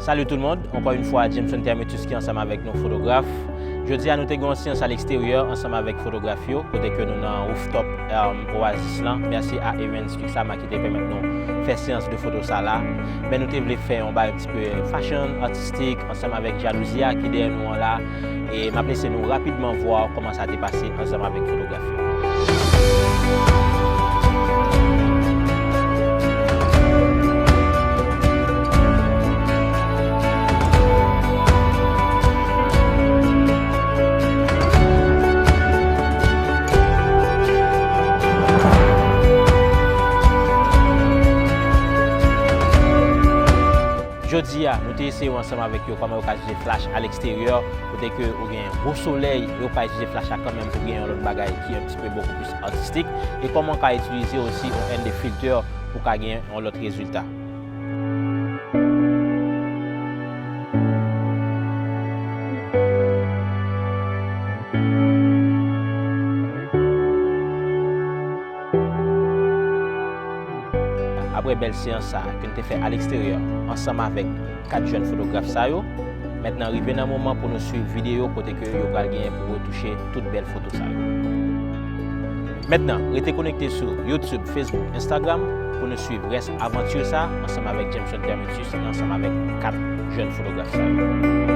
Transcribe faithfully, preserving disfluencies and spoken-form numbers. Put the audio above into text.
Salut tout le monde, encore une fois Jameson Termitus ki ansanm avèk nou fotograf. Jodi a nou te gen yon seyans a leksteryè ansanm avèk fotograf yo, kote ke nou nan rooftop, um, Oasis lan. Mèsi a Evans Luxama ki te pèmèt nou fè seyans de foto sa la. Men nou te vle fè yon bagay un petit peu fashion, artistik, ansanm avèk jalouzi a ki dèyè nou an la. E m ap lese nou rapidman vwa kòman sa te pase ansanm avèk fotograf yo. Jodi a, nou te eseye wè ansanm avèk yo kòman yo ka itilize flach a leksteryè, kote ke ou gen gwo solèy, e ou pa itilize flach la kanmenm pou gen yon lòt bagay ki un petit peu beaucoup plus artistik, e kòman w ka itilize osi yon N D filter pou ka gen yon lòt rezilta. Apre bèl seyans sa a ke n te fè a leksteryè ansanm avèk kat jèn fotograf sa yo, mentnan rive nan moman pou nou swiv videyo kote ke yo pral genyen pou retouche tout bèl foto sa yo. Mentnan, rete konekte sou YouTube, Facebook, Instagram pou nou swiv rès avanti sa ansanm avèk Jameson Termitus e ansanm avèk kat jèn fotograf sa yo.